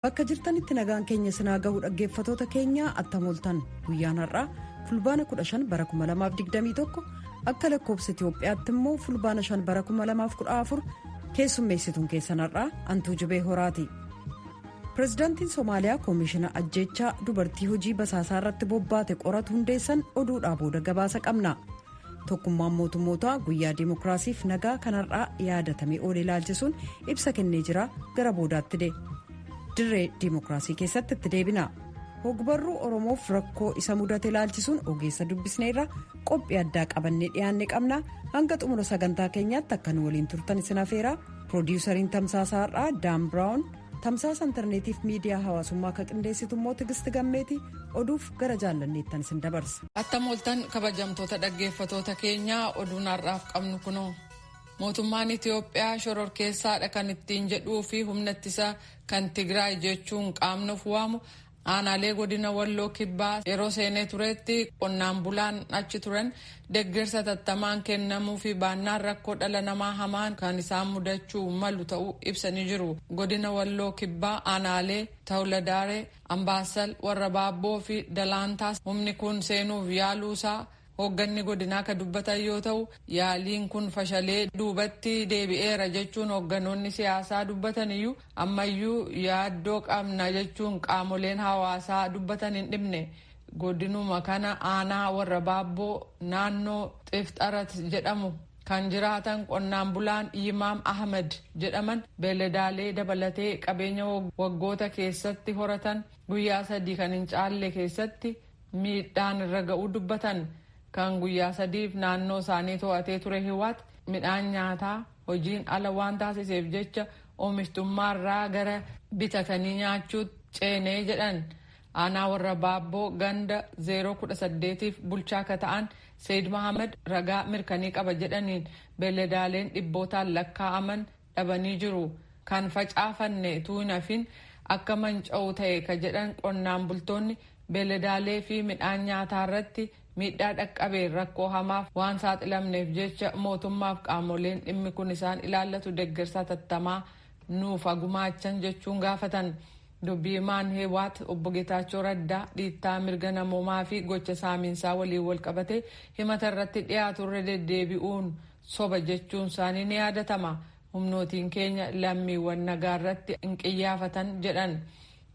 Bakka jirtanitti nagaan keenya sinaa gahu dhaggeeffatoota keenya attam ooltan. Guyyaan har'aa Fulbaana 15 bara 2021, akka lakkoofsa Itoophiyaatti immoo Fulbaana 5 bara 2014. Keessummeessituun keessan har'aa Antuu Jibee Horaati. Pireezidaantiin Somaaliyaa koomishina ajjeechaa dubartii hojii basaasaa irratti bobbaate qoratu hundeessan. Oduudhaa booda gabaasa qabna. Tokkummaan mootummootaa guyyaa dimookiraasiif nagaa kan har'aa yaadatamee oole ilaalchisuun ibsa kennee jira. Gara boodaatti de dirree dimookiraasii keessatti itti deebina. Hogbarruu Oromoof rakkoo isa mudate ilaalchisuun ogeessa dubbisneerra. Qophii addaa qabannee dhiyaanne qabna. Hanga xumura sagantaa keenyaatti akka nu waliin turtan isin afeera. Piroodiwusariin tamsaasa har'aa Daan Biraawun, tamsaasa intarneetiif miidiyaa hawaasummaa akka qindeessitu immoo Tigisti Gammeeti. Oduuf gara Jaallanneettan isin dabarsa. Attam ooltan, kabajamtoota dhaggeeffatoota keenyaa. Oduun har'aaf qabnu kunoo. Mootummaan Itiyoophiyaa shororkeessaadha kan ittiin jedhuu fi humna ittisa kan Tigraay jechuun qaamnuuf waamu aanaalee godina Walloo Kibbaa yeroo seenee turetti qonnaan bulaan achi turan deeggarsa tattamaan kennamuu fi baannaan rakkoo dhala namaa hamaan kan isaan mudachuu malu ta'uu ibsanii jiru. Godina Walloo Kibbaa aanaalee Tawuladaaree, Ambaasal, Warra Baabboo fi Dalaantaas humni kun seenuuf yaaluusaa hoogganni godinaa ka dubbatan yoo ta'u, yaaliin kun fashalee duubatti deebi'eera jechuun hoogganoonni siyaasaa dubbatan iyyuu, ammayyuu yaaddoo qabna jechuun qaamoleen hawaasaa dubbatan hin dhibne. Godinuma kana aanaa Warra Baabboo naannoo Xifxarat jedhamu kan jiraatan qonnaan bulaan Yimaam Ahmed jedhaman beeladaalee dabalatee qabeenya waggoota keessatti horatan guyyaa 3 kan hin caalle keessatti miidhaan irra ga'uu dubbatan. Kan guyyaa 3f naannoo isaanii to'atee ture Hiwaat midhaan nyaataa hojiin ala waan taasiseef jecha oomishtummaarraa gara bitatanii nyaachuutti ceenee jedhan. Aanaa Warra Baabboo ganda 018f bulchaa akka ta'an Seyd Mahamad ragaa mirkanii qaba jedhaniin beeladaaleen dhibbootaan lakkaa'aman dhabanii jiru. Kan facaafanne utuu hin hafin akka manca'u ta'e ka jedhan qonnaan bultoonni, beeladaalee fi midhaan nyaataa irratti miidhaa dhaqqabeen rakkoo hamaaf waan saaxilamneef jecha mootummaaf qaamoleen dhimmi kun isaan ilaallatu deeggarsa tattamaa nuuf gumaachan jechuun gaafatan. Dubbiimaan Heewaat obbo Geetaachoo Raddaa dhiittaa mirga namoomaa fi gocha saamiinsaa waliin wal qabate himata irratti dhiyaatu irra deddeebi'uun soba jechuun isaanii ni yaadatama. Humnootiin keenya lammiiwwan nagaa irratti hin qiyyaafatan jedhan.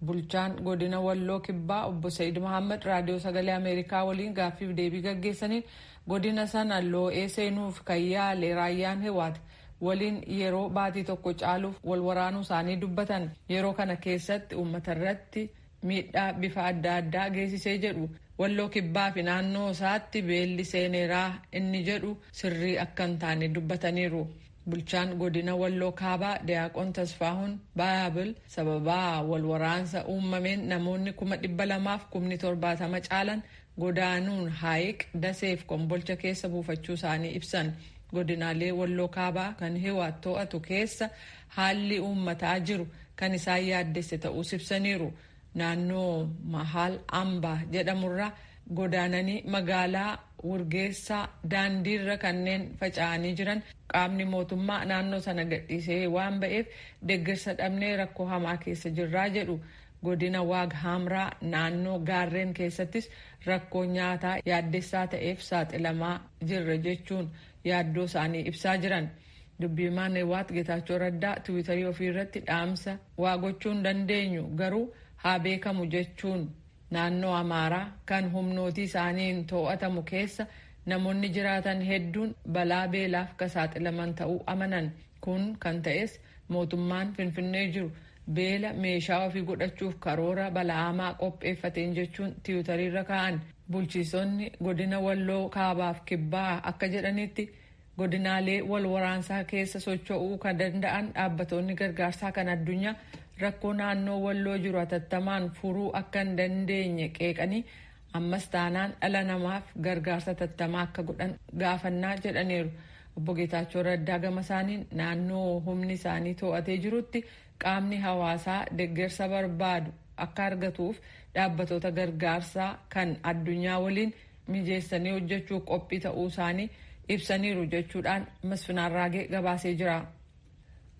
Bulchaan godina Walloo Kibbaa obbo Sa'iid Mahammad Raadiyoo Sagalee Ameerikaa waliin gaaffiif deebii gaggeessaniin, godina sana loo'ee seenuuf kan yaale raayyaan Hewaat waliin yeroo baatii tokko caaluuf wal waraanuu isaanii dubbatan. Yeroo kana keessatti uummata irratti miidhaa bifa adda addaa geessisee jedhu. Walloo Kibbaa fi naannoo isaatti beelli seeneeraa inni jedhu sirrii akka hin taane dubbataniiru. Bulchaan godina Walloo Kaabaa Diyaaqoon Tasfaahuun Baayabil sababaa wal waraansa uumameen namoonni 270,070 caalan godaanuun Haayiq, Daseef Kombolcha keessa buufachuu isaanii ibsan. Godinaalee Walloo Kaabaa kan Hiwaat to'atu keessa haalli uummataa jiru kan isaan yaaddesse ta'uus ibsaniiru. Naannoo Mahaal Ambaa jedhamurraa godaananii magaalaa Wurgeessaa daandiirra kanneen faca'anii jiran, qaamni mootummaa naannoo sana gadhiisee waan ba'eef deeggarsa dhabnee rakkoo hamaa keessa jirraa jedhu. Godina Waag Hamraa naannoo gaarreen keessattis rakkoo nyaataa yaaddessaa ta'eef saaxilamaa jirra jechuun yaaddoo isaanii ibsaa jiran. Dubbiimaan Hewaat Geetaachoo Raddaa Tiwiitarii ofii irratti dhaamsa waa gochuu hin dandeenyu garuu haa beekamu jechuun, naannoo Amaaraa kan humnootii isaaniin to'atamu keessa namoonni jiraatan hedduun balaa beelaaf ka saaxilaman ta'uu amanan. Kun kan ta'es mootummaan Finfinnee jiru beela meeshaa ofii godhachuuf karoora bala'amaa qopheeffateen jechuun tiwiitariirra kaa'an. Bulchiisonni godina Walloo Kaabaaf Kibbaa akka jedhanitti, godinaalee wal waraansaa keessa socho'uu kan danda'an dhaabbatoonni gargaarsaa kan addunyaa rakkoo naannoo Walloo jiru hatattamaan furuu akka hin dandeenye qeeqanii, ammas taanaan dhala namaaf gargaarsa hatattamaa akka godhan gaafannaa jedhaniiru. Obbo Geetaachoo Raddaa gama isaaniin naannoo humni isaanii to'atee jirutti qaamni hawaasaa deeggarsa barbaadu akka argatuuf dhaabbatoota gargaarsaa kan addunyaa waliin mijeessanii hojjechuu qophii ta'uu isaanii ibsaniiru jechuudhaan Masfinaan Raagee gabaasee jira.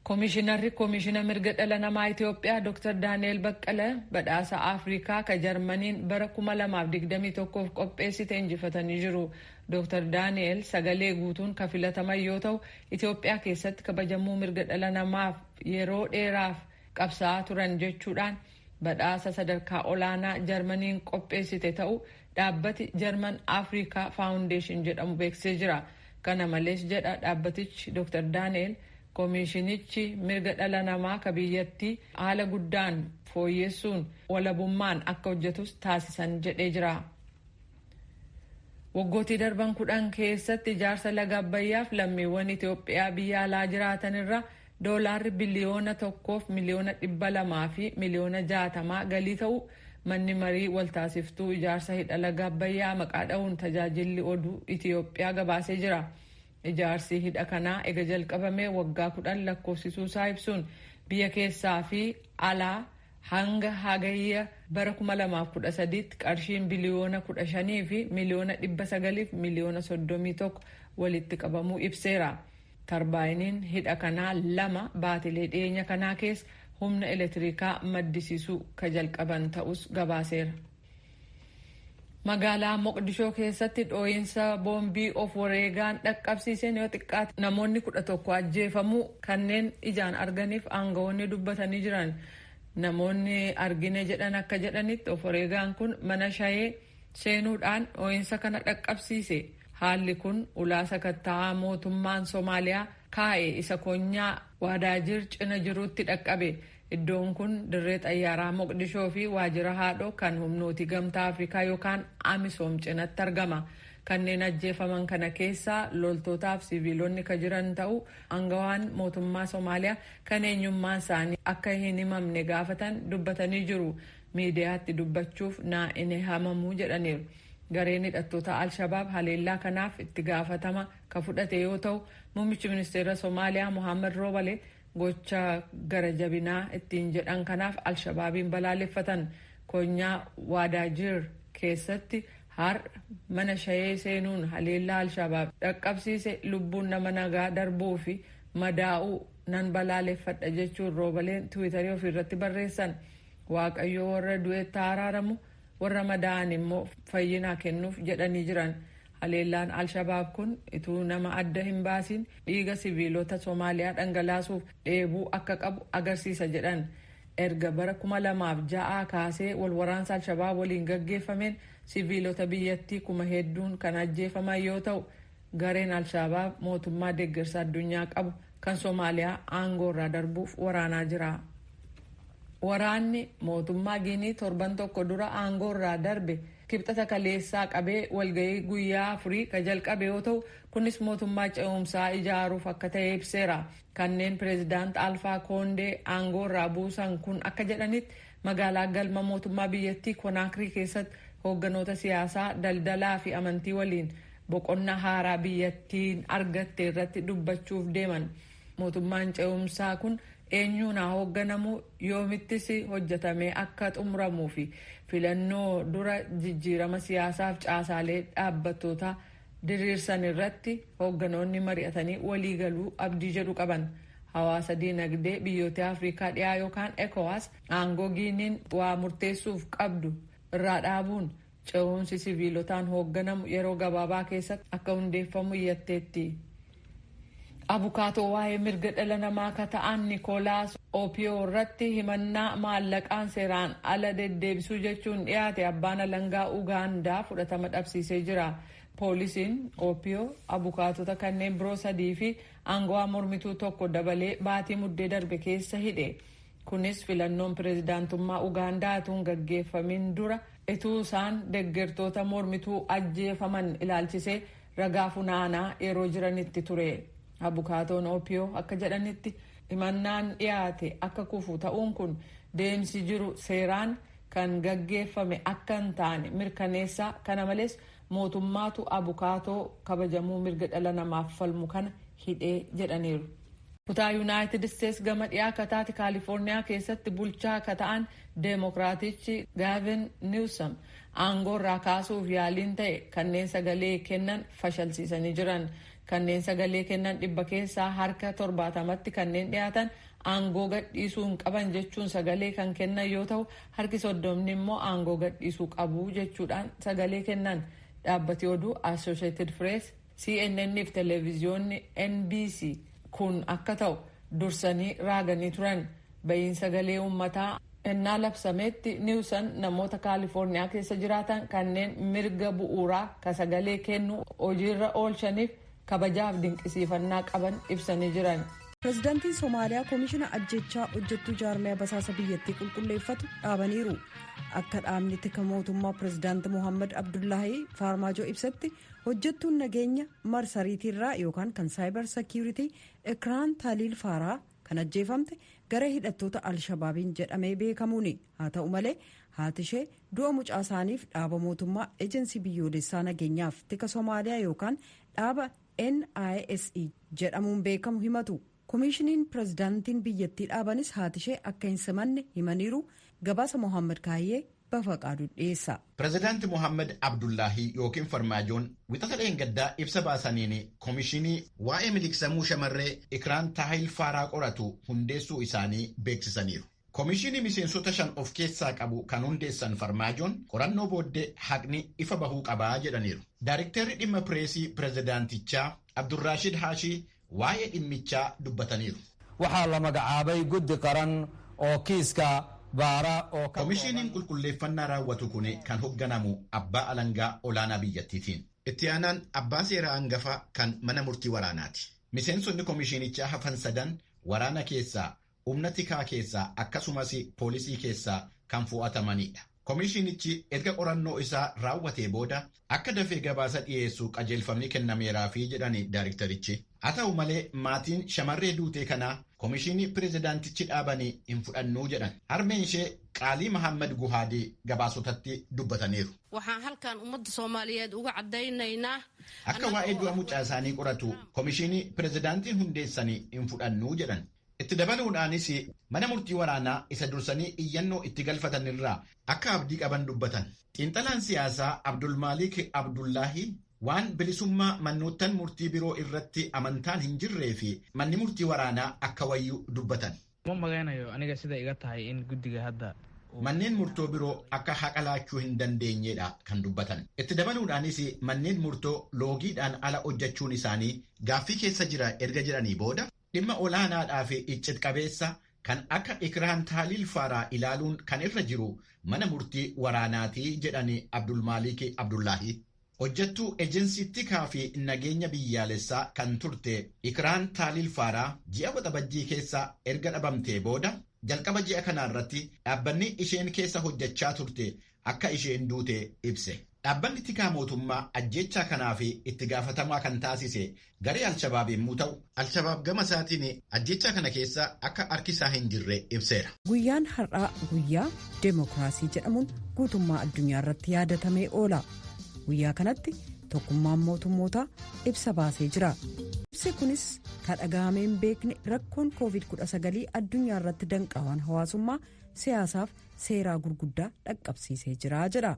Koomishinarri Koomishina Mirga Dhala Namaa Itoophiyaa Dr. Daani'el Baqqala badhaasa Afrikaa ka Jarmaniin bara 2021 qopheessite injifatanii jiru. Dr. Daani'el sagalee guutuun ka filataman yoo ta'u, Itoophiyaa keessatti kabajamuu mirga dhala namaaf yeroo dheeraaf qabsaa'aa turan jechuudhaan badhaasa sadarkaa olaanaa Jarmaniin qopheessite ta'uu dhaabbati Jarman Afrikaa Faawundeeshin jedhamu beeksisee jira. Kana malees, jedha dhaabbatichi, Dr. Daani'el koomishinichi mirga dhala namaa ka biyyattii haala guddaan fooyyessuun walabummaan akka hojjetus taasisan jedhee jira. Waggootii darban 10 keessatti ijaarsa laga Abbayyaaf lammiiwwan Itoophiyaa biyya alaa jiraatan irra doolaarri 1,260,000,000 galii ta'u manni marii waltaasiftuu ijaarsa hidha laga Abbayyaa maqaa dha'uun tajaajilli oduu Itoophiyaa gabaasee jira. Ijaarsi hidha kanaa ega jalqabamee waggaa 10 lakkoofsisuusaa ibsuun, biyya keessaa fi alaa hanga hagayya bara 2013tti qarshiin 15,900,000,031 walitti qabamuu ibseera. Tarbaayiniin hidha kanaa lama baatilee dhiyeenya kanaa keessa humna elektirikaa maddisiisuu ka jalqaban ta'us gabaaseera. Magaalaa Moqdishoo keessatti dhooyinsa boombii of wareegaan dhaqqabsiiseen yoo xiqqaate namoonni 11 ajjeefamuu kanneen ijaan arganiif aangawoonni dubbatanii jiran. Namoonni argine jedhan akka jedhanitti, of wareegaan kun mana shayee seenuudhaan dhooyinsa kana dhaqqabsiise. Haalli kun ulaa sakatta'aa mootummaan Somaaliyaa kaa'e isa konyaa Waadaajir cina jirutti dhaqqabe. Iddoon kun dirree xayyaaraa Moqdishoo fi waajjira haadhoo kan humnooti Gamtaa Afrikaa yookaan Amisoom cinatti argama. Kanneen ajjeefaman kana keessaa loltootaaf siviilonni ka jiran ta'uu aangawaan mootummaa Somaaliyaa kan eenyummaan isaanii akka hin himamne gaafatan dubbatanii jiru. Miidiyaatti dubbachuuf naa hin hamamuu jedhaniiru. Gareen hidhattoota Alshabaab haleellaa kanaaf itti gaafatama ka fudhate yoo ta'u, muummichi ministeera Somaaliyaa Mohaammed Roobale gocha gara jabinaa ittiin jedhan kanaaf Alshabaabiin balaaleffatan. Konyaa Waadaajir keessatti har'a mana shayee seenuun haleellaa Alshabaab dhaqqabsiise lubbuun nama nagaa darbuu fi madaa'uu nan balaaleffadha jechuun Roobaleen Tiwiitarii ofiirratti barreessan. Waaqayyo warra du'etti araaramu, warra madaa'an immoo fayyinaa kennuuf jedhanii jiran. Haleellaan Alshabaab kun ituu nama adda hin baasiin dhiiga siviilota Somaaliyaa dhangalaasuuf dheebuu akka qabu agarsiisa jedhan. Erga bara 2006 kaasee walwaraansa Alshabaab waliin gaggeeffameen siviilota biyyattii kuma hedduun kan ajjeefaman yoo ta'u, gareen Alshabaab mootummaa deeggarsa addunyaa qabu kan Somaaliyaa aangoo irraa darbuuf waraanaa jira. Waraanni mootummaa Giinii torban tokko dura aangoo irraa darbe Kibxata kaleessaa qabee walgahii guyyaa 4 ka jalqabe yoo ta'u, kunis mootummaa ce'umsaa ijaaruuf akka ta'e ibseera. Kanneen pireezidaant Alfaa Koondee aangoo irraa buusan kun akka jedhanitti, magaalaa galma mootummaa biyyattii Konaakirii keessatti hoogganoota siyaasaa, daldalaa fi amantii waliin boqonnaa haaraa biyyattiin argatte irratti dubbachuuf deeman. Mootummaan ce'umsaa kun eenyuun haa hoogganamu, yoomittis hojjetamee akka xumuramuu fi filannoo dura jijjiirama siyaasaaf caasaalee dhaabbattoota diriirsan irratti hoogganoonni mari'atanii walii galuu abdii jedhu qaban. Hawaasa diinagdee biyyoota Afrikaa dhiyaa yookaan ECOWAS aangoo Giiniin waa murteessuuf qabdu irraa dhaabuun ce'umsi siviilotaan hoogganamu yeroo gabaabaa keessatti akka hundeeffamu iyyatteetti. Abukaatoo waa'ee mirga dhala namaa akka ta'an Nikoolaas Opiyoo irratti himannaa maallaqaan seeraan ala deddeebisuu jechuun dhiyaate abbaan alangaa Ugaandaa fudhatama dhabsiisee jira. Poolisiin Opiyoo, abukaatota kanneen biroo sadii fi aangawaa mormituu tokko dabalee baatii Muddee darbe keessa hidhe. Kunis filannoon pireezidaantummaa Ugaandaa utuu gaggeeffamin dura ituu isaan deeggartoota mormituu ajjeefaman ilaalchisee ragaa funaanaa yeroo jiranitti ture. Abukaatoon Opiyoo akka jedhanitti, himannaan dhiyaate akka kufu ta'uun kun deemsi jiru seeraan kan gaggeeffame akka hin taane mirkaneessaa, kana malees mootummaatu abukaatoo kabajamuu mirga dhala namaaf falmu kana hidhee jedhaniiru. Kutaa Yuunaayitid Isteets gama dhiyaa akka taate Kaalifoorniyaa keessatti bulchaa akka ta'an Deemokiraatichi Gaavin Niwsam aangoo irraa kaasuuf yaaliin ta'e kanneen sagalee kennan fashalsiisanii jiran. Kanneen sagalee kennan 70%tti kanneen dhiyaatan aangoo gadhiisuu hin qaban jechuun sagalee kan kennan yoo ta'u, harki 30 immoo aangoo gadhiisuu qabu jechuudhaan sagalee kennan. Dhaabbati oduu Associated Press, CNN fi televiziyoonni NBC kun akka ta'u dursanii raaganii turan. Ba'iin sagalee uummataa ennaa labsametti Niwsan namoota Kaalifoorniyaa keessa jiraatan kanneen mirga bu'uuraa ka sagalee kennu hojiirra oolchaniif kabajaaf dinqisiifannaa qaban ibsanii jiran. Pireezidaantiin Somaaliyaa koomishina ajjechaa hojjettuu jaarmiyaa basaasa biyyattii qulqulleeffatu dhaabaniiru. Akka dhaabni tika mootummaa pireezidaanti Mohaammed Abdullaahi Faarmaajoo ibsatti, hojjettuun nageenya marsariitiirraa yookaan kan cyber security Ikraan Taaliil Faaraa kan ajjeefamte gara hidhattoota Alshabaabiin jedhamee beekamuuni. Haa ta'u malee, haati ishee du'a mucaa isaaniif dhaaba mootummaa Ejensii Biyyoolessaa Nageenyaaf Tika Somaaliyaa yookaan dhaaba NISE jedhamuun beekamu himatu. Koomishiniin pireezidaantiin biyyattii dhaabanis haati ishee akka hin simanne himaniiru. Gabaasa Mohaammed Kaayyee Bafaqaaduu dhiyeessa. Pireezidaanti Mohaammed Abdullaahii yookiin Farmaajoon Wixata dheengaddaa ibsa baasaniin koomishinii waa'ee miliqsamuu shamarree Ikraan Taahil Faaraa qoratu hundeessuu isaanii beeksisaniiru. Koomishinii miseensota shan of keessaa qabu kan hundeessan Farmaajoon qorannoo booddee haqni ifa bahuu qabaa jedhaniiru. Daariktarri dhimma pireesii pireezidaantichaa Abdurraashid Haashii waa'ee dhimmichaa dubbataniiru. Waxaa la magacaabay guddi qaran oo kiiska baara oo. Koomishiniin qulqulleeffannaa raawwatu kun kan hoogganamu abbaa alangaa olaanaa biyyattiitiin. Itti aanaan abbaa seeraa hangafaa kan mana murtii waraanaati. Miseensonni koomishinichaa hafan sadan waraana keessaa, humna tikaa keessaa akkasumas poolisii keessaa kan fo'atamanidha. Koomishinichi erga qorannoo isaa raawwatee booda akka dafee gabaasa dhiyeessu qajeelfamni kennameeraafii jedhani daariktarichi. Haa ta'u malee, maatiin shamarree duutee kanaa koomishinii pireezidaantichi dhaabanii hin fudhannuu jedhan. Harmeen ishee Qaalii Mahammad Guhaadii gabaasotatti dubbataniiru. Waxaan halkan ummadda Soomaaliyeed uga caddaynaynaa. Akka waa'ee du'a mucaa isaanii qoratu koomishinii pireezidaantiin hundeessanii hin fudhannuu jedhan. Itti dabaluudhaanis mana murtii waraanaa isa dursanii iyyannoo itti galfatan irraa akka abdii qaban dubbatan. Xiinxalaan siyaasaa Abdulmaalik Abdullaahi waan bilisummaa mannoottan murtii biroo irratti amantaan hin jirree fi manni murtii waraanaa akka wayyu dubbatan. Uma malaynayo aniga sida iga tahay in guddiga hadda. Manneen murtoo biroo akka haqa laachuu hin dandeenyedha kan dubbatan. Itti dabaluudhaanis manneen murtoo loogiidhaan ala hojjechuun isaanii gaaffii keessa jira erga jedhanii booda, dhimma olaanaadhaa fi iccit qabeessa kan akka Ikraan Taaliil Faaraa ilaaluun kan irra jiru mana murtii waraanaatii jedhanii Abdulmaalik Abdullaahi. Hojjettuu ejensii tikaa fi nageenya biyyaalessaa kan turte Ikraan Taaliil Faaraa ji'a Waxabajjii keessa erga dhabamtee booda, jalqaba ji'a kanaa irratti dhaabbanni isheen keessa hojjechaa turte akka isheen duute ibse. Dhaabbanni tikaa mootummaa ajjechaa kanaa fi itti gaafatamaa kan taasise garee Alshabaab yommuu ta'u, Alshabaab gama isaatiin ajjechaa kana keessa akka harki isaa hin jirre ibseera. Guyyaan har'aa guyyaa deemokiraasii jedhamuun guutummaa addunyaa irratti yaadatamee oola. Guyyaa kanatti Tokkummaan Mootummootaa ibsa baasee jira. Ibsi kunis kan dhaga'amee hin beekne rakkoon COVID-19 addunyaa irratti danqaawwan hawaasummaa, siyaasaaf seeraa gurguddaa dhaqqabsiisee jira jedha.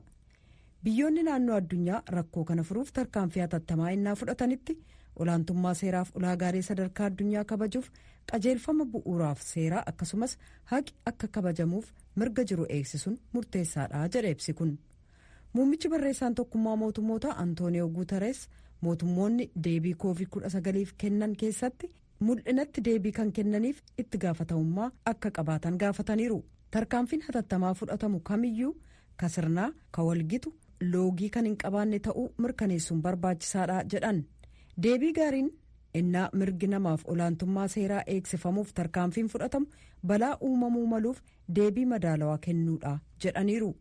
Biyyoonni naannoo addunyaa rakkoo kana furuuf tarkaanfii hatattamaa innaa fudhatanitti, olaantummaa seeraaf ulaagaalee sadarkaa addunyaa kabajuuf, qajeelfama bu'uuraaf seeraa akkasumas haqi akka kabajamuuf mirga jiru eegsisuun murteessaadha jedha ibsi kun. Muummichi barreessaan Tokkummaa Mootummoota Antooniyoo Guutarees mootummoonni deebii COVID-19f kennan keessatti mul'inatti deebii kan kennaniif itti gaafatamummaa akka qabaatan gaafataniiru. Tarkaanfiin hatattamaa fudhatamu kamiyyuu ka sirnaa, ka walgitu, loogii kan hin qabaanne ta'uu mirkaneessuun barbaachisaadha jedhan. Deebii gaariin innaa mirgi namaaf olaantummaa seeraa eegsifamuuf tarkaanfiin fudhatamu balaa uumamuu maluuf deebii madaalawaa kennuudha jedhaniiru.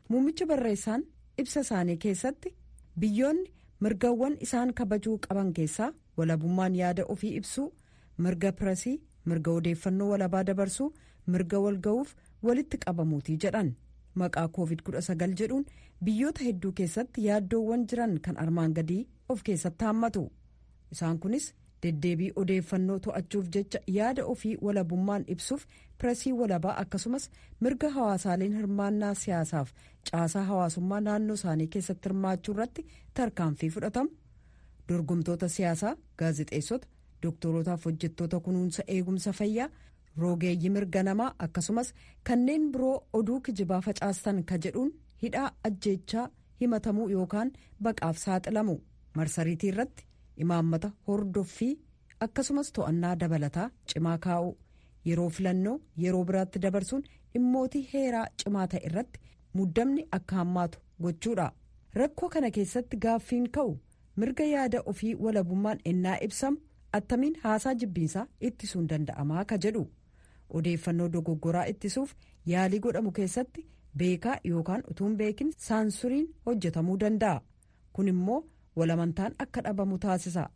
Muummichi barreessaan ibsa isaanii keessatti biyyoonni mirgawwan isaan kabajuu qaban keessaa walabummaan yaada ofii ibsuu, mirga piresii, mirga odeeffannoo walabaa dabarsuu, mirga walga'uuf walitti qabamuutii jedhan. Maqaa COVID-19 jedhuun biyyoota hedduu keessatti yaaddoowwan jiran kan armaan gadii of keessatti haammatu. Isaan kunis deddeebii odeeffannoo to'achuuf jecha yaada ofii walabummaan ibsuuf, piresii walabaa akkasumas mirga hawaasaaleen hirmaannaa siyaasaaf caasaa hawaasummaa naannoo isaanii keessatti hirmaachuu irratti tarkaanfii fudhatamu. Dorgomtoota siyaasaa, gaazexeessota, dooktorootaaf hojjettoota kunuunsa eegumsa fayyaa, roogeeyyii mirga namaa akkasumas kanneen biroo oduu kijibaa facaastan ka jedhuun hidhaa, ajjeechaa, himatamuu yookaan baqaaf saaxilamu. Marsariitii irratti imaammata hordoffii akkasumas to'annaa dabalataa cimaa kaa'u, yeroo filannoo yeroo biraatti dabarsuun dhimmootii heeraa cimaa ta'e irratti muddamni akka hammaatu gochuudha. Rakkoo kana keessatti gaaffiin ka'u, mirga yaada ofii walabummaan ennaa ibsamu attamiin haasaa jibbiinsaa ittisuun danda'amaa ka jedhu. Odeeffannoo dogoggoraa ittisuuf yaalii godhamu keessatti beekaa yookaan utuun beekin saansuriin hojjetamuu danda'a. Kun immoo walamantaan akka dhabamu taasisa.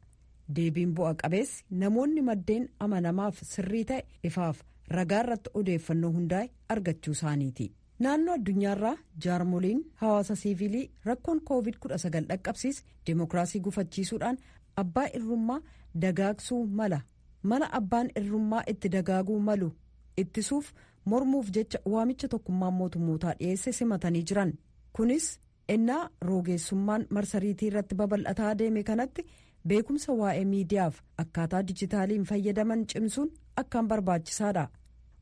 Deebiin bu'a qabeessi namoonni maddeen amanamaaf sirrii ta'e, ifaaf ragaa irratti odeeffannoo hundaa'e argachuu isaaniiti. Naannoo addunyaarraa jaarmoliin hawaasa siivilii rakkoon COVID-19 dhaqqabsiise dimookiraasii gufachiisuudhaan abbaa irrummaa dagaagsuu mala, mana abbaan irrummaa itti dagaaguu malu ittisuuf mormuuf jecha waamicha Tokkummaan Mootummootaa dhiyeesse simatanii jiran. Kunis ennaa roogeessummaan marsariitii irratti babal'ataa deeme kanatti beekumsa waa'ee miidiyaaf akkaataa dijitaaliin fayyadaman cimsuun akkaan barbaachisaadha.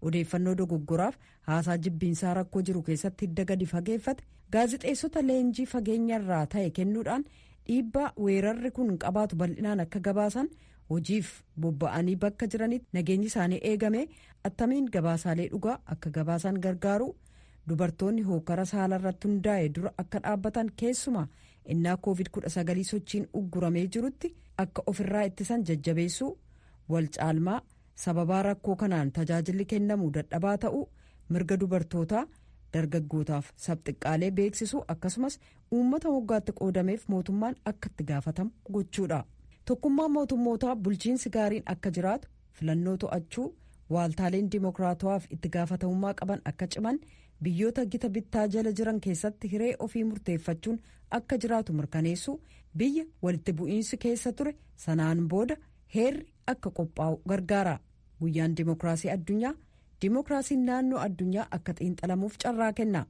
Odeeffannoo dogoggoraaf haasaa jibbiinsaa rakkoo jiru keessatti hidda gadi fageeffate gaazexeessota leenjii fageenyarraa ta'e kennuudhaan dhiibbaa weerarri kun qabaatu bal'inaan akka gabaasan, hojiif bobba'anii bakka jiranitti nageenyi isaanii eegame attamiin gabaasaalee dhugaa akka gabaasan gargaaru, dubartoonni hookara saala irratti hundaa'e dura akka dhaabbatan, keessumaa innaa COVID-19 sochiin ugguramee jirutti akka ofirraa ittisan jajjabeessuu, wal caalmaa sababaa rakkoo kanaan tajaajilli kennamu dadhabaa ta'uu, mirga dubartootaa, dargaggootaaf sabxiqqaalee beeksisuu akkasumas uummata waggaatti qoodameef mootummaan akka itti gaafatamu gochuudha. Tokkummaan Mootummootaa bulchiinsi gaariin akka jiraatu, filannoo to'achuu, waaltaaleen dimokiraatawaaf itti gaafatamummaa qaban akka ciman, biyyoota gita bittaa jala jiran keessatti hiree ofii murteeffachuun akka jiraatu mirkaneessuu, biyya walitti bu'iinsi keessa ture sanaan booda heerri akka qophaa'u gargaara. Guyyaan Dimookiraasii Addunyaa dimookiraasiin naannoo addunyaa akka xiinxalamuuf carraa kenna.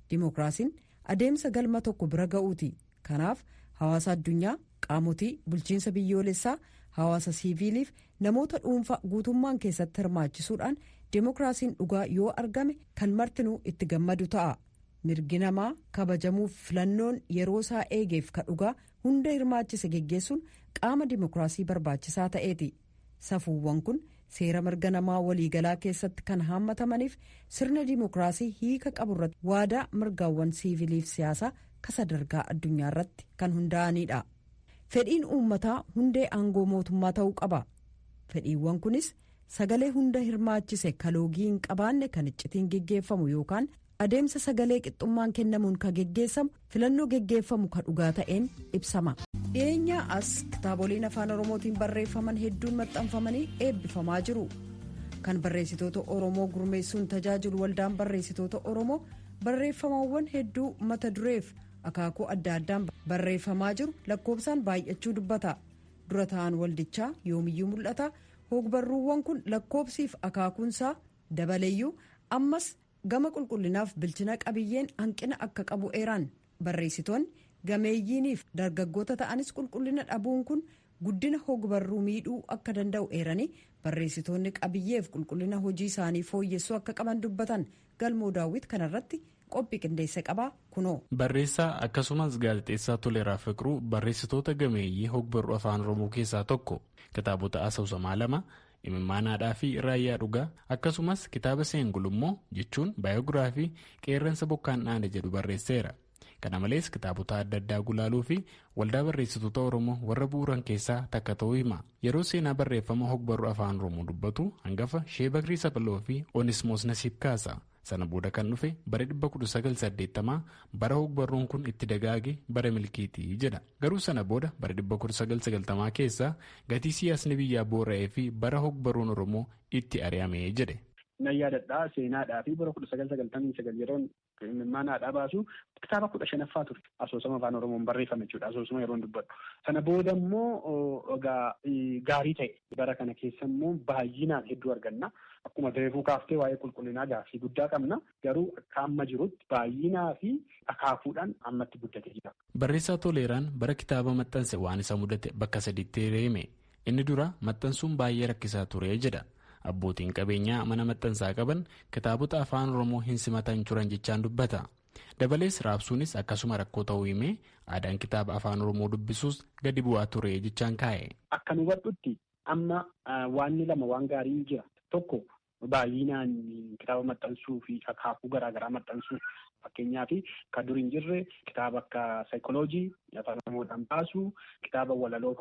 Dimookiraasiin adeemsa galma tokko bira ga'uuti. Kanaaf hawaasa addunyaa, qaamotii bulchiinsa biyyoolessaa, hawaasa siiviiliif namoota dhuunfaa guutummaan keessatti hirmaachisuudhaan dimookiraasiin dhugaa yoo argame kan martinuu itti gammadu ta'a. Mirgi namaa kabajamuuf filannoon yeroo isaa eegeef ka dhugaa hunda hirmaachise geggeessuun qaama dimookiraasii barbaachisaa ta'eeti. Safuuwwan kun seera mirga namaa waliigalaa keessatti kan haammatamaniif sirna dimookiraasii hiika qabu irratti waadaa mirgaawwan siiviiliif siyaasaa ka sadarkaa addunyaa irratti kan hundaa'anidha. Fedhiin uummataa hundee aangoo mootummaa ta'uu qaba. Fedhiiwwan kunis sagalee hunda hirmaachise, kaloogii hin qabaanne, kan iccitiin geggeeffamu yookaan adeemsa sagalee qixxummaan kennamuun ka geggeessamu filannoo geggeeffamu ka dhugaa ta'een ibsama. Dhiyeenyaa as kitaaboleen Afaan Oromootiin barreeffaman hedduun maxxanfamanii eebbifamaa jiru. Kan barreessitoota Oromoo gurmeessuun tajaajilu Waldaan Barreessitoota Oromoo barreeffamawwan hedduu mata dureef akaakuu adda addaan barreeffamaa jiru lakkoofsaan baay'achuu dubbata. Dura ta'an waldichaa Yoomiyyuu Mul'ata, hogbarruuwwan kun lakkoofsiif akaakuunsaa dabaleeyyuu ammas gama qulqullinaaf bilchina qabiyyeen hanqina akka qabu eeraan, barreessitoonni gameeyyiiniif dargaggoota ta'anis qulqullina dhabuun kun guddina hogbarruu miidhuu akka danda'u eeranii, barreessitoonni qabiyyeef qulqullina hojii isaanii fooyyessuu akka qaban dubbatan. Galmoo Daawwit kanarratti qophii qindeesse qabaa, kunoo. Barreessaa akkasumas gaazexeessaa Toleeraa Fiqiruu barreessitoota gameeyyii hogbarruu Afaan Oromoo keessaa tokko. Kitaabota asoosamaa lama, Imimmaan Haadhaa fi Raayyaa Dhugaa, akkasumas kitaaba Seengulummoo jechuun baayogiraafii Qeerransa Bokkaan Dhaane jedhu barreesseera. Kana malees kitaabota adda addaa gulaaluu fi Waldaa Barreessitoota Oromoo warra bu'uuran keessaa takka ta'uu hima. Yeroo seenaa barreeffama hogbarruu Afaan Oromoo dubbatu hangafa Shee Bakrii Saphaloo fi Onismoos Nasiib kaasa. Sana booda kan dhufe bara 1980 bara hogbarruun kun itti dagaage, bara milkiitii jedha. Garuu sana booda bara 1990 keessa gatii siyaasni biyyaa boora'ee fi bara hogbarruun Oromoo itti ari'ame jedhe. Nan yaadadhaa, seenaadhaa fi bara 1999 yeroon Imimmaan haadhaa baasu kitaaba 15ffaa ture. Asoosama afaan Oromoon barreeffame jechuudha. Asoosama yeroon dubbadhu. Sana booda immoo egaa gaarii ta'e. Bara kana keessa immoo baay'inaan hedduu arganna. Akkuma reefuu kaaftee waa'ee qulqullinaa gaaffii guddaa qabna. Garuu akka amma jirutti baay'inaa fi akaakuudhaan ammatti guddatee jira. Barreessaa Toleeraan bara kitaaba maxxanse waan isa mudate bakka sadiitti hime. Inni dura maxxansuun baay'ee rakkisaa ture jedha. Abbootiin qabeenyaa mana maxxansaa qaban kitaabota afaan Oromoo hin simatan turan jechaan dubbata. Dabalees raabsuunis akkasuma rakkoo ta'uu himee aadaan kitaaba afaan Oromoo dubbisuus gadi bu'aa ture jechaan kaa'e. Akka nu hubadhutti amma waanni lama waan gaarii jira. Tokko baay'inaan kitaaba maxxansuu fi akaakuu garaagaraa maxxansuu. Fakkeenyaaf kan dur hin jirre kitaaba akka saayikooloojii afaan Oromoodhaan baasu, kitaaba walaloo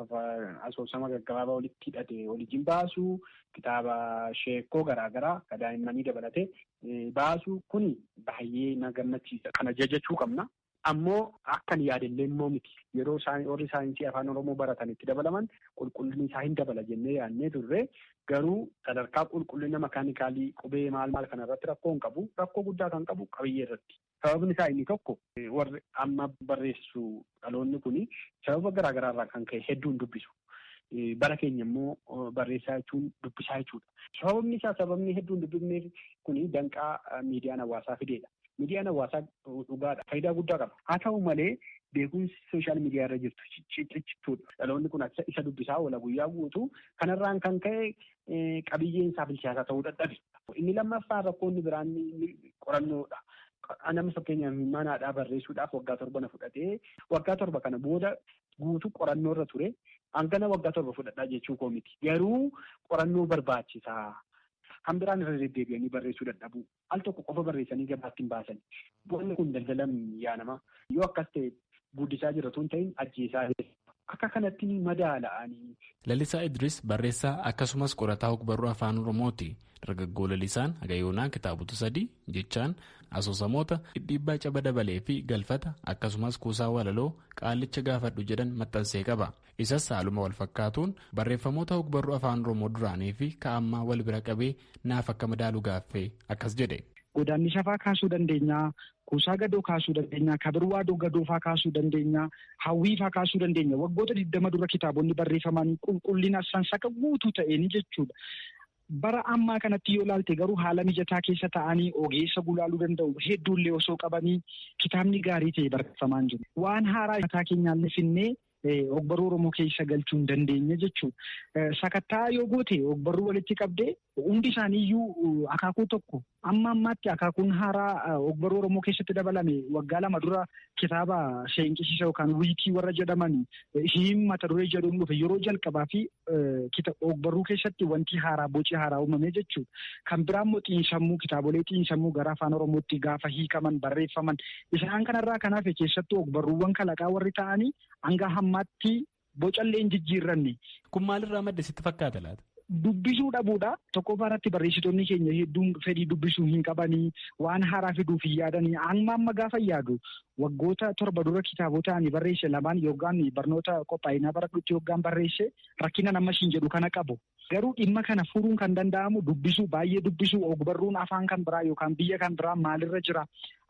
asoosama gaggabaabaa walitti hidhate waliin baasu, kitaaba sheekoo garaagaraa kan daa'immanii dabalatee baasu kuni baay'ee na gammachiisa. Kana jajachuu qabna. Ammoo akkan yaadallee immoo miti. Yeroo warri saayinsii afaan Oromoo baratan itti dabalaman qulqullinni isaa hin dabala jennee yaadnee turre garuu sadarkaa qulqullina makaanikaalii qubee maal maal kana irratti rakkoo hin qabu. Rakkoo guddaa kan qabu qabiyyee irratti. Sababni isaa inni tokko warri amma barreessu dhaloonni kuni sababa garaa garaa irraa kan ka'e hedduun dubbisu. Bara keenya immoo barreessaa jechuun dubbisaa jechuudha. Sababni isaa sababni hedduun dubbifneef kuni danqaa miidiyaan hawaasaa fideedha. Miidiyaan hawaasaa dhugaadha. Faayidaa guddaa qaba. Haa ta'u malee beekumsi sooshaal miidiyaa irra jirtu ciccituudha. Dhaloonni kun isa dubbisaa oola guyyaa guutuu. Kanarraan kan ka'e qabiyyeen isaa bilchaataa ta'uu dadhabe. Inni lammaffaan rakkoonni biraan qorannoodha. Namni fakkeenyaaf imimmaan haadhaa barreessuudhaaf waggaa 7 na fudhatee waggaa 7 kana booda guutuu qorannoo irra ture. Hangana waggaa 7 fudhadhaa jechuu koo miti. Garuu qorannoo barbaachisaa. Kan biraan irra deddeebi'anii barreessuu dadhabuu. Al tokko qofa barreessanii gabaatti hin baasan. Wanni kun daldala yaanama. Yoo akkas ta'e guddisaa jira osoo hin ta'in ajjeesaa jira. Akka kanatti madaala'anii. Lalisaa Idris barreessaa akkasumas qorataa ogbarruu afaan Oromooti. Dargaggoo Lalisaan Hagayoonaa kitaabota 3 jechaan asoosamoota dhidhiibbaa caba dabalee fi galfata akkasumas kuusaa walaloo qaalicha gaafadhu jedhan maxxansee qaba. Isas haaluma wal fakkaatuun barreeffamoota ogbarruu afaan Oromoo duraanii fi ka'ammaa wal bira qabee naaf akka madaalu gaaffee akkas jedhe. Godaannisa fa'aa kaasuu dandeenya. Kuusaa gadoo kaasuu dandeenya. Kabirwaadoo gadoo fa'aa kaasuu dandeenya. Hawwii fa'aa kaasuu dandeenya. Waggoota 20 dura kitaabonni barreeffaman qulqullina sansaka guutuu ta'een jechuudha. Bara ammaa kanatti yoo ilaalte garuu haala mijataa keessa ta'anii ogeessa gulaaluu danda'u hedduullee osoo qabanii kitaabni gaarii ta'e barreeffamaa hin jiru. Waan haaraa mataa keenyaallee finnee ogbarruu Oromoo keessa galchuu hin dandeenye jechuudha. Sakattaa yoo goote ogbarruu walitti qabdee hundi isaaniiyyuu akaakuu tokko amma ammaatti akaakuun haaraa ogbarruu Oromoo keessatti dabalame waggaa 2 dura kitaaba seenqisiisa yookaan wiikii warra jedhaman hiin mata duree jedhuun dhufe yeroo jalqabaa fi ogbarruu keessatti wanti haaraa boci haaraa uumame jechuudha. Kan biraa immoo xiinsammuu kitaabolee xiinsammuu gara afaan Oromootti gaafa hiikaman barreeffaman isaan kanarraa kanaaf keessattuu ogbarruuwwan kalaqaa warri ta'anii hanga hammaatti bocallee hin jijjiirranne. Kun maalirraa madda sitti fakkaata laata? Dubbisuu dhabuudha. Tokkoffaa irratti barreessitoonni keenya hedduun fedhii dubbisuu hin qabanii waan haaraa fiduuf hin yaadanii amma amma gaafa yaadu waggoota 7 dura kitaabota ani barreesse 2 yookaan barnoota qophaa'inaa baradhutti yookaan barreesse rakkina nama siin jedhu kana qabu. Garuu dhimma kana furuun kan danda'amu dubbisuu baay'ee dubbisuu ogbarruun afaan kan biraa yookaan biyya kan biraa maalirra jira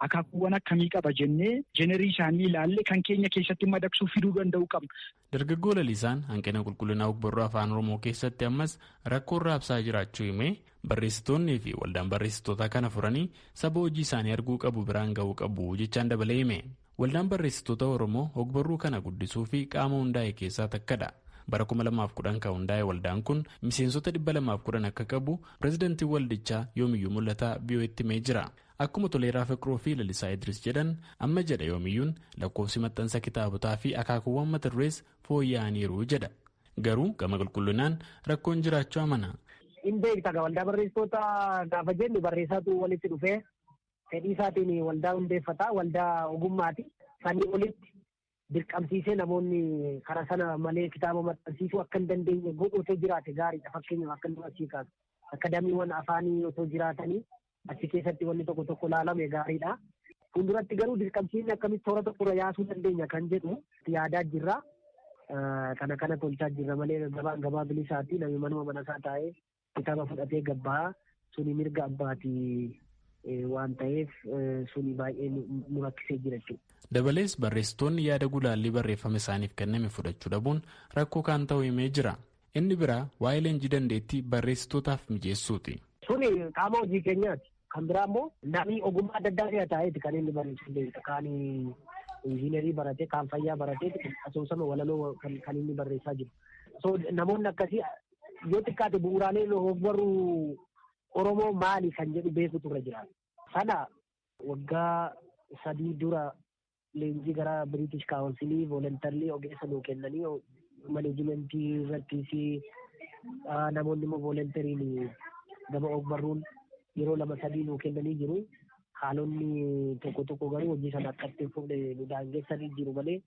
akaakuuwwan akkamii qaba jennee jenerii isaanii ilaalle kan keenya keessatti madaqsuu fiduu danda'u qabna. Dargaggoo Lalisaan hanqina qulqullinaa ogbarruu afaan Oromoo keessatti ammas rakkoon raabsaa jiraachuu himee barreessitoonnii fi waldaan barreessitootaa kana furanii saba hojii isaanii arguu qabu biraan ga'uu qabu jechaan dabalee hime. Waldaan barreessitoota Oromoo ogbarruu kana guddisuu fi qaama hundaa'e keessaa takkadha. Bara 2010 kan hundaa'e waldaan kun miseensota 210 akka qabu pireezidantiin waldichaa yoomiyyuu mul'ataa VOA'tti himee jira. Akkuma Toleeraa Fiqiruu fi Lalisaa Idris jedhan amma jedha yoomiyyuun lakkoofsi maxxansa kitaabotaa fi akaakuuwwan mata durees fooyya'aniiru jedha. Garuu gama qulqullinaan rakkoon jiraachuu amana. Hin beekta waldaa barreessitoota gaafa jennu barreessaatu walitti dhufee fedhii isaatiin waldaa hundeeffata waldaa ogummaati. Sanii olitti dirqamsiisee namoonni karaa sana malee kitaaba maxxansiisuu akka hin dandeenye godhu otoo jiraate gaariidha. Fakkeenyaaf akka nama asii kaasu akadaamiiwwan afaanii otoo jiraatanii achi keessatti wanni tokko tokko ilaalame gaariidha. Fuulduratti garuu dirqamsiisni akkamitti toora tokkorra yaasuu dandeenya kan jedhu yaadaa jirra. Kana tolchaa jirra malee gabaan gabaa bilisaati. Namni manuma mana isaa taa'ee kitaaba fudhatee gabbaa suni mirga abbaatii Waan ta'eef suni baay'ee nu rakkisee jira jechuudha. Dabalees barreessitoonni yaada gulaallii barreeffama isaaniif kenname fudhachuu dhabuun rakkoo kan ta'u himee jira. Inni biraa waa'ee leenjii dandeettii barreessitootaaf mijeessuuti. Suni qaama hojii keenyaati. Kan biraa immoo namni ogummaa adda addaa keessa taa'eeti kan inni barreessu beekta. Kaan injiinarii barate, kaan fayyaa baratee asoosama walaloo kan inni barreessaa jiru. So namoonni akkasii yoo xiqqaate bu'uuraalee ogbarruu Oromoo maali kan jedhu beekutu irra jira. Sana waggaa 3 dura leenjii gara British Council voluntarily ogeessa nuu kennanii maneejimentii irrattis namoonni immoo voluntariin gama ogbarruun yeroo 2-3 nuu kennanii jiru. Haalonni tokko tokko garuu hojii sana akka itti fufne nu daangessanii jiru malee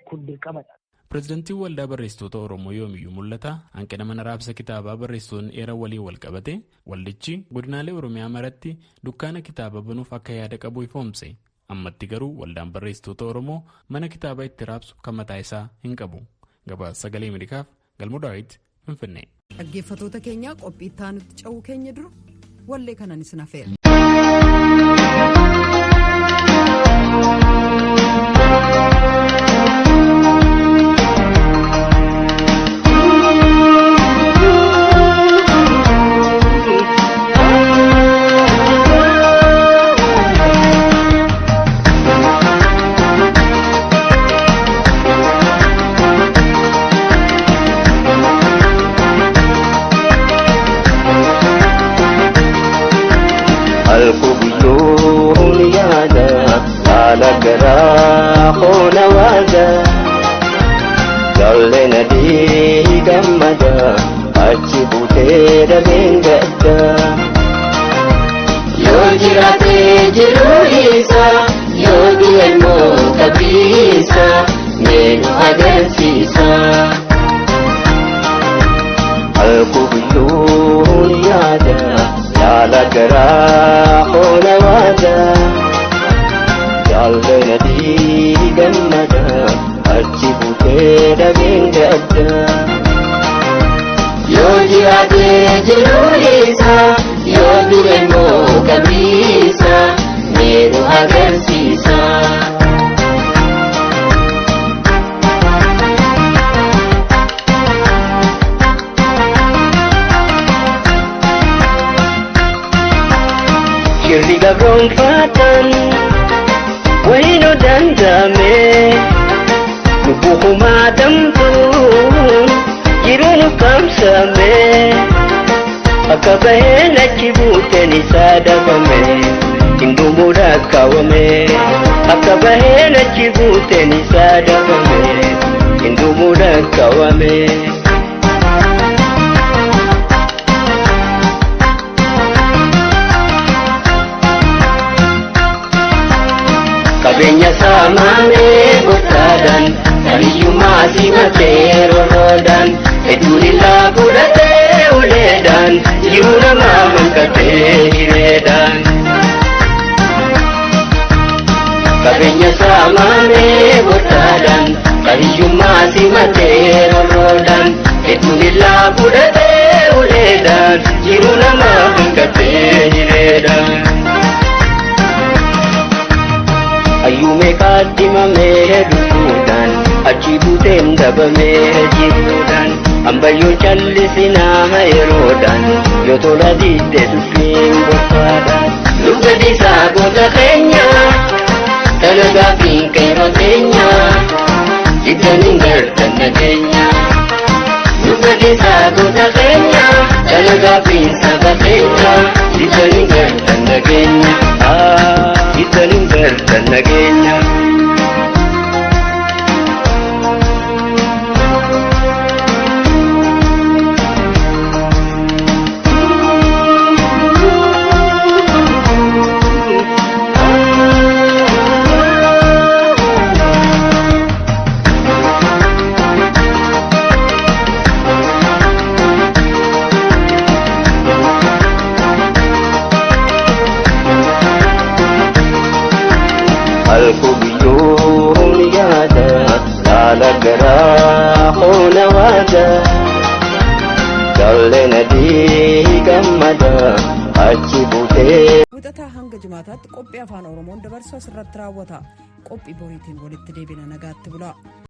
kun dirqamadha. Pireezidantiin Waldaa Barreessitoota Oromoo yoomiyyuu mul'ata hanqina mana raabsa kitaabaa barreessitoonni eeran waliin wal qabate waldichi godinaalee Oromiyaa maratti dukkaana kitaaba banuuf akka yaada qabu ifoomse. Ammatti garuu waldaan barreessitoota Oromoo mana kitaabaa itti raabsu kan mataa isaa hin qabu. Gabaasa Sagalee Ameerikaaf Galmoo Daawit Finfinnee. Dhaggeeffattoota keenyaa qophii itti aanutti cehuu keenya dura wallee kanan isin hafeera. Qabeenya saamamee gooftaadhaan hariyyummaa simatee rorroodhaan hedduun illaa godhatee uleedhaan jiruu namaa malkatee hireedhaan. Qabeenya saamamee gooftaadhaan hariyyummaa simatee rorroodhaan hedduun illaa godhatee uleedhaan jiruu namaa malkatee hireedhaan. Ayyume kaadhimamee dhufuudhaan achi buuteen dabamee jiruudhaan ambayyoo callisinaa yeroodhaan yoo tola diidde dubbiin gorfaadhaan. Lugadisaa goota keenya dalagaa fi qeerroo teenya jiddaniin gartan nageenya. Lugadisaa goota keenya dalagaa fi saba keenya jiddaniin gartan nageenya. Jiddaniin gartan nageenya. Alkubiyoon yaada haala garaa hoona waada jaalleen adii gammada achi buutee. Wixataa hanga jimaataatti qophii afaan Oromoon dabarsu asirratti raawwata. Qophii boriitiin walitti deebina, nagaatti bulaa.